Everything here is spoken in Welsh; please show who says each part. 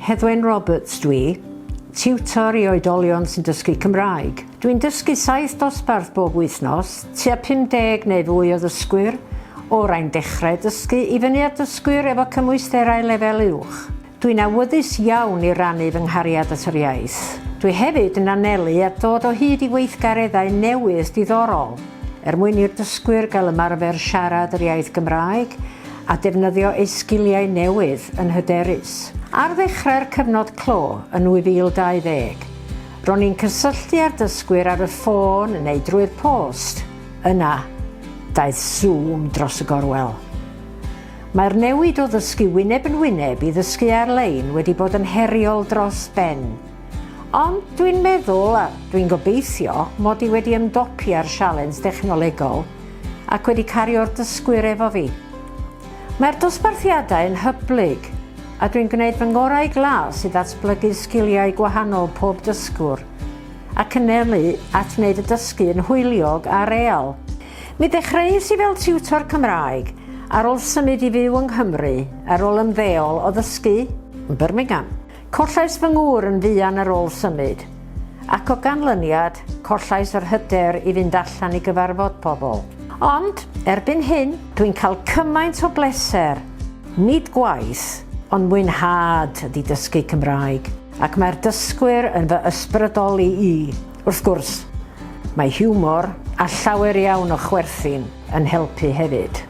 Speaker 1: Heddwen Roberts dwi, tiwtor i oedolion sy'n dysgu Cymraeg. Dwi'n dysgu saith dosbarth bob wythnos, tua 50 neu fwy o ddysgwyr, o rai'n dechrau dysgu i fyny at ddysgwyr efo cymwysterau lefel uwch. Dwi'n awyddus iawn i rannu fy nghariad at yr iaith. Dwi hefyd yn anelu at ddod o hyd i weithgareddau newydd diddorol, er mwyn i'r dysgwyr gael ymarfer siarad yr iaith Gymraeg a defnyddio eu sgiliau newydd yn hyderus. Ar ddechrau'r cyfnod clo yn 2020, ro'n i'n cysylltu â'r dysgwyr ar y ffôn neu drwy'r post. Yna, daeth Zoom dros y gorwel. Mae'r newid o ddysgu wyneb yn wyneb i ddysgu ar-lein wedi bod yn heriol dros ben. Ond dwi'n meddwl, a dwi'n gobeithio, mod i wedi ymdopi â'r sialens dechnolegol ac wedi cario'r dysgwyr efo fi. Mae'r dosbarthiadau yn hyblyg, a dwi'n gwneud fy ngorau glas i ddatblygu sgiliau gwahanol pob dysgwr, ac anelu at wneud y dysgu yn hwyliog a real. Mi ddechreuais i fel tiwtor Cymraeg ar ôl symud i fyw yng Nghymru ar ôl ymddeol o ddysgu yn Birmingham. Collais fy ngŵr yn fuan ar ôl symud, ac o ganlyniad, collais yr hyder i fynd allan i gyfarfod pobl. Ond, erbyn hyn, dwi'n cael cymaint o bleser, nid gwaith, ond mwynhad ydi dysgu Cymraeg, ac mae'r dysgwyr yn fy ysbrydoli i. Wrth gwrs, mae hiwmor a llawer iawn o chwerthin yn helpu hefyd.